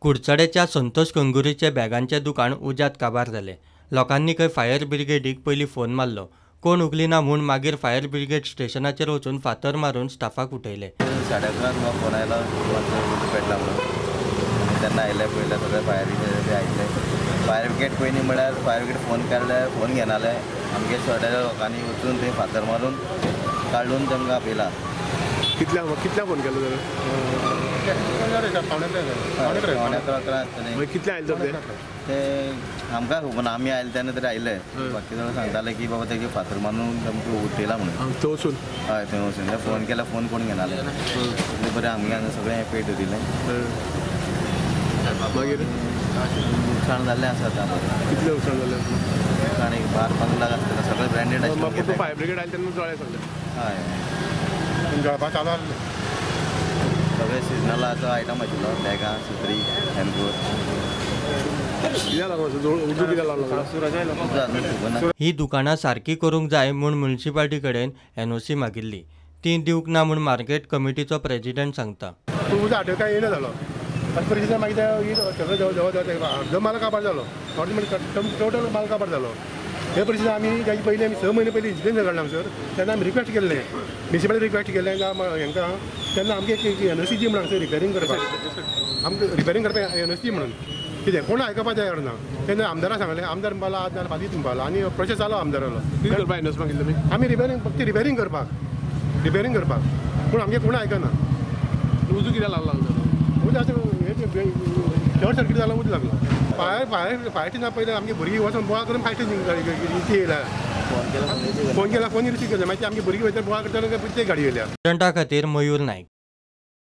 कुडचडेच्या संतोष कंगुरीचे बॅगांचे दुकान उज्यांत काबार जालें. लोकांनी खंय फायर ब्रिगेडीक पयलीं फोन मारलो. कोण उखलिना म्हूण मागीर फायर ब्रिगेड स्टेशनाचेर वचून फातर मारून स्टाफाक उठयले. 11:30 म्हाका फोन आयलो, पेटला म्हणून. तेन्ना आयले पयले सगळे फायर ब्रिगेड आयले. फायर ब्रिगेड पयलीं म्हळ्यार फायर ब्रिगेड फोन काडले, फोन घेनाले. आमगे सगळ्या लोकांनी वचून थंय फातर मारून काडून तांकां आपयला. कितल्या कितल्या फोन केलो जाल्यार? 10:45 आसतलें. कितले आयले तर ते? आमकां खबर ना, आमी आयले तेन्ना तरी आयले. बाकी जाणां सांगताले की बाबा तेगे फातर मारून आमकां उठयला म्हणून. थंय वचून? हय, थंय वचून फोन केला, फोन कोण घेनाले. बरें आमगे हांगा सगळें पेट दिलें. मागीर लुकसाण जाल्लें आसा आतां. कितलें लुकसाण जालें? लुकसाण एक 12-15 लाख आसतलें, सगळें ब्रँडेड आशिल्लें. फायर ब्रिगेड आयले तेन्ना जळ्ळें सगळें? हय, जळपा चालू आसलें. सगळे सिजनलाचो आयटम आशिल्लो, बॅगां, सुत्री, हॅम्पर. ही दुकानां सारकी करूंक जाय म्हूण म्युनिसिपालिटी कडेन एनओसी मागिल्ली, ती दिवंक ना म्हूण मार्केट कमिटीचो प्रेजिडेंट सांगता. उजो आटो काय येयना जालो, अशें परिस्थिती मागीर सगळें जवळ जवळ अर्दो माल काबार जालो, टोटल माल काबार जालो. हे परिस्थिती आमी ताजे पयलीं आमी 6 म्हयने पयलीं इन्सिडंट घडला हांगसर, तेन्ना आमी रिक्वेस्ट केल्लें, म्युनिसिपालिटी रिक्वेस्ट केल्लें हांकां. तेन्ना आमगे एनओसी दी म्हणून हांगसर रिपेरींग करपाक, आमकां रिपेरींग करपाक एनओसी म्हणून कितें कोण आयकपाक तयार ना. तेन्ना आमदाराक सांगलें, आमदार म्हणपाक आज ना फाल्यां म्हणपाक, आनी प्रोसेस जालो आमदारालो. आमी रिपेरींग फक्त रिपेरींग करपाक, रिपेरींग करपाक, पूण आमगे कोण आयकना. उजो कित्याक लागला? उजो आतां शॉर्ट सर्कीट जालो, उजो लागलो. फायर फायर फायर स्टेशना पयलीं आमगे भुरगीं वचून बोवाळ करून फायर स्टेशन ती येयल्या. फोन केला, फोन रिसीव केला, मागीर आमगे भुरगीं वयता बोवाळ करतना ते गाडी येयल्या. खातीर मयूर नायक.